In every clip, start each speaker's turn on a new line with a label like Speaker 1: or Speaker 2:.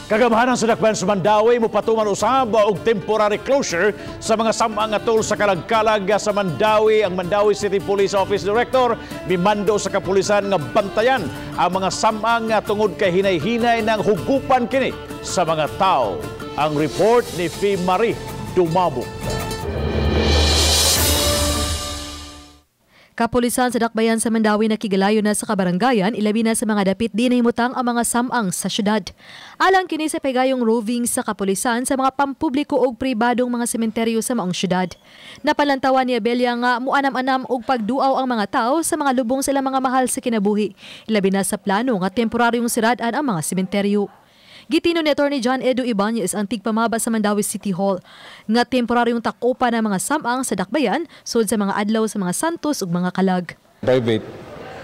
Speaker 1: Kagamhanan sa Dakbayan sa Mandaue mopatuman usab og temporary closure sa mga samang atol sa Kalagkalag sa Mandaue. Ang Mandaue City Police Office Director mimando sa kapulisan nga bantayan ang mga samang tungod kay hinay-hinay ng hugupan kini sa mga tao. Ang report ni Fee Marie Dumabok.
Speaker 2: Kapulisan sa Dakbayan sa Mandaue nakigalayo na sa kabaranggayan, ilabi na sa mga dapit di nahimutang ang mga samang sa syudad. Alang kini sa pagayong roving sa kapulisan sa mga pampubliko ug pribadong mga sementeryo sa maong syudad. Napalantawan ni Abella nga muanam-anam og pagduaw ang mga tao sa mga lubong sila mga mahal sa kinabuhi, ilabi na sa plano nga temporaryong sirad-an ang mga sementeryo. Gitino ni Attorney John Edu Ibanez ang tigpamaba sa Mandaue City Hall nga temporaryong takopa ng mga samang sa Dakbayan sud sa mga adlaw sa mga santos ug mga kalag.
Speaker 3: Private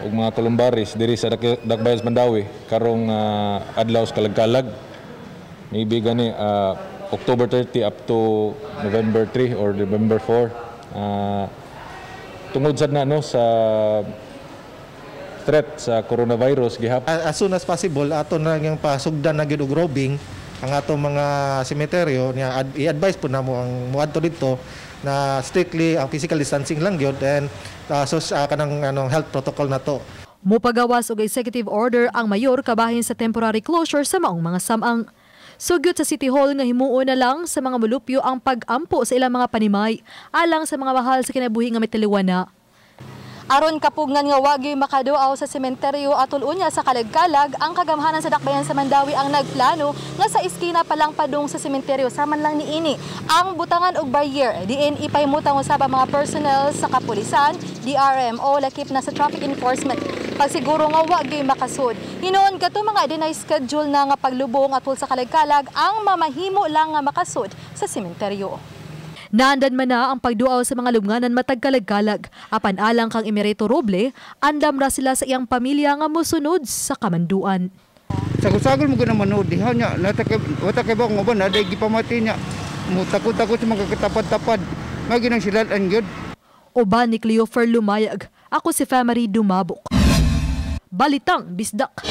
Speaker 3: ug mga columbaris diri sa Dakbayan sa Mandaue karong adlaw sa kalagkalag. Maybe gani October 30 up to November 3 or November 4. Tungod sad na no sa threat sa coronavirus gihapon.
Speaker 4: As soon as possible ato na lang yung pasugdan na gyud og roving ang atong mga sementeryo niya. I-advise po namo ang muadto didto na strictly ang physical distancing lang gyud and so kanang anong health protocol na to.
Speaker 2: Mopagawas og executive order ang mayor kabahin sa temporary closure sa maong mga samang. Sugyot sa City Hall nga himuon na lang sa mga mulupyo ang pag-ampo sa ilang mga panimay alang sa mga mahal sa kinabuhi nga mitiliwan na. Aron kapugnan nga wagi makaduaw sa sementeryo atol unya sa Kalagkalag, ang kagamhanan sa Dakbayan sa Mandaue ang nagplano nga sa iskina pa lang padung sa sementeryo saman lang niini ang butangan og barrier diin ipahimutang usab ang mga personnel sa kapulisan, DRMO lakip na sa traffic enforcement pagsiguro nga wagi makasud. Hinuon kato mga adunay schedule na nga paglubong atol sa Kalagkalag ang mamahimo lang nga makasud sa sementeryo. Naandan man na ang pagduaw sa mga lubnganan matag kalagkalag. Apan alang kang Emerito Roble, andam ra sila sa iyang pamilya nga mosunod sa kamanduan.
Speaker 5: Sagol-sagol mo guna manood diha niya, wata kay ba kung uban, naday gipamati niya. Mutakot-takot sa mga katapad-tapad. Mao ginang sila an gyud.
Speaker 2: Uban ni Cleofer Lumayag, ako si Famary Dumabok. Balitang Bisdak.